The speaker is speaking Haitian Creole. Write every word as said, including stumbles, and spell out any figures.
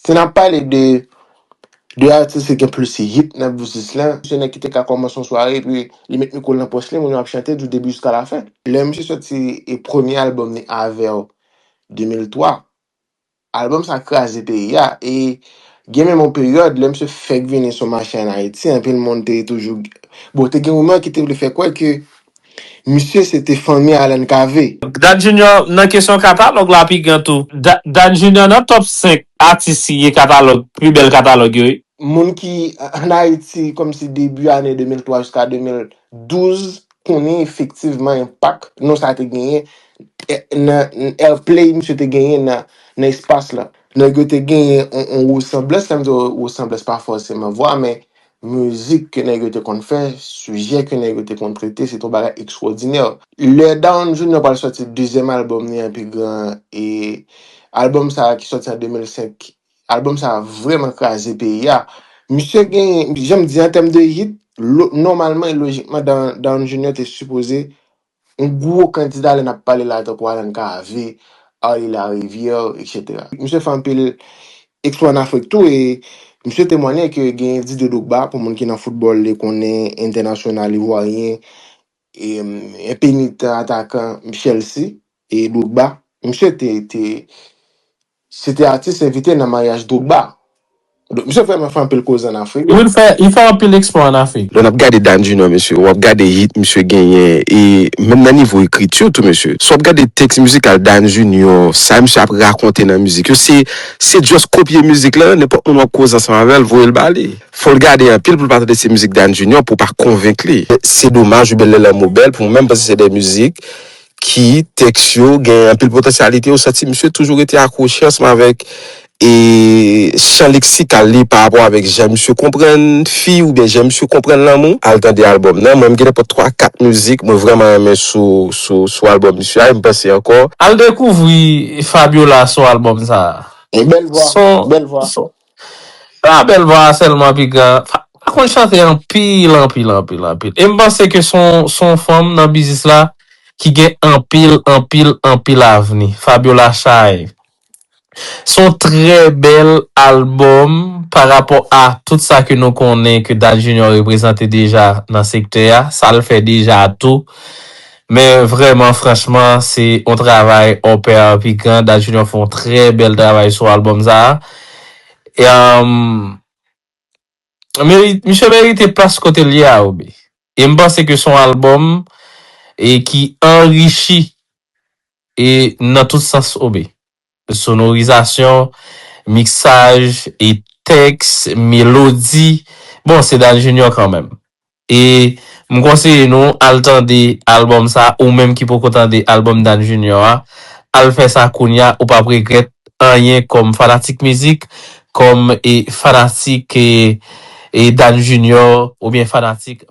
Si n ap pale de de atis ki gen plis hit nan biznis lan, se nèg ki te ka kòmanse yon sware epi li met mikwo l nan pòch li, moun yo ap chante di debi jiska lafen. Lè misye sòti e premye albòm li avè w de mil twa, albòm sa kraze peyi a. E gen menm yon peryòd, lè misye fèk vini sou mache ann Ayiti, anpil moun te toujou, bon, te gen rimè ki te vle fè kwè ke misye se te fanmi Alan Cavé. Dan Junior nan kesyon katalòg la pi gran tou. Da- Dan Junior nan top senk atis ki gen katalòg, pi bèl katalòg yo, wi. Moun ki ann Ayiti, kòmsi debi ane de mil twa jiska de mil douz, konnen efektivman enpak non sa te genyen, eh, nan airplay misye te genyen nan, nan espas la. Nèg yo te genyen yon, yon resanblans, lè m di resanblans pa fòseman vwa, men mizik ke nèg yo te konn fè, sijè ke nèg yo te konn trete, se te yon bagay ekstwòdinè. Lè Dan Junior pral sòti dezyèm albòm li an pi gran, e albòm sa a ki sòti an de mil senk, albòm sa a vrèman kraze peyi a. Misye gen, jan m di, an tèm de hit, lo- nòmalman e lojikman, Dan, Dan Junior te sipoze yon gwo kandida lè n ap pale la, tankou Alan Cavé, Arly Larivière, etsetera. Misye fè anpil eksplwa ann Afrik tou, e misye temwanye ke gen Didier Drogba, pou moun ki nan foutbòl, li konnen entènasyonal ivwaryen, e, enpenitan atakan Chelsea, e Drogba. Misye te, te, se te atis envite nan maryaj Drogba. Donk, misye vrèman fè anpil koze ann Afrik. Wi, li fè, li fè anpil eksplwa ann Afrik. Lè n ap gade Dan Junior, mesye, w ap gade hit misye genyen, e menm nan nivo ekriti tou, mesye. Si w ap gade tèks mizikal Dan Junior, sa misye ap rakonte nan mizik yo, se, se just kopye mizik la, nenpòt moun w ap koze ansanm avè l, voye l ba li. Fò l gade anpil pou l pa tande se mizik Dan Junior, pou w pa konvenk li. Se domaj, oubyen lè lanmou bèl, pou mwen, m panse se de mizik ki tèks yo gen anpil potansyalite, ou santi misye toujou rete akwoche ansanm avèk, e, chan leksikal li pa rapò avèk jan misye konprann fi oubyen jan misye konprann lanmou. Al tande albòm nan, mwen m gen nenpòt twa, kat mizik mwen vrèman renmen sou, sou, sou albòm misye a, e m panse ankò. Al dekouvri Fabiola sou albòm sa a. Yon bèl vwa, son, bèl vwa. Son, pa bèl vwa sèlman, piga. Fa- Fa konn chante anpil, anpil, anpil, anpil. E m panse ke se yon, se yon fanm nan biznis la ki gen anpil, anpil, anpil avni. Fabiola Chay. Se yon trè bèl albòm pa rapò a tout sa ke nou konnen ke Dan Junior reprezante deja nan sektè a, sa l fè deja tou. Men vrèman, franchman, se yon travay hors pair pi gran. Dan Junior fè yon trè bèl travay sou albòm sa a. E, um, meri- misye merite plas kote l ye a, Obe. E m panse ke se yon albòm e ki anrichi e nan tout sans, Obe. Sonorizasyon, miksaj, e tèks, melodi. Bon, se Dan Junior kanmenm. E m konseye nou al tande albòm sa, ou menm ki poko tande albòm Dan Junior a, al fè sa kounye a, ou p ap regrèt anyen kòm fanatik mizik, kòm e fanatik e, e Dan Junior, oubyen fanatik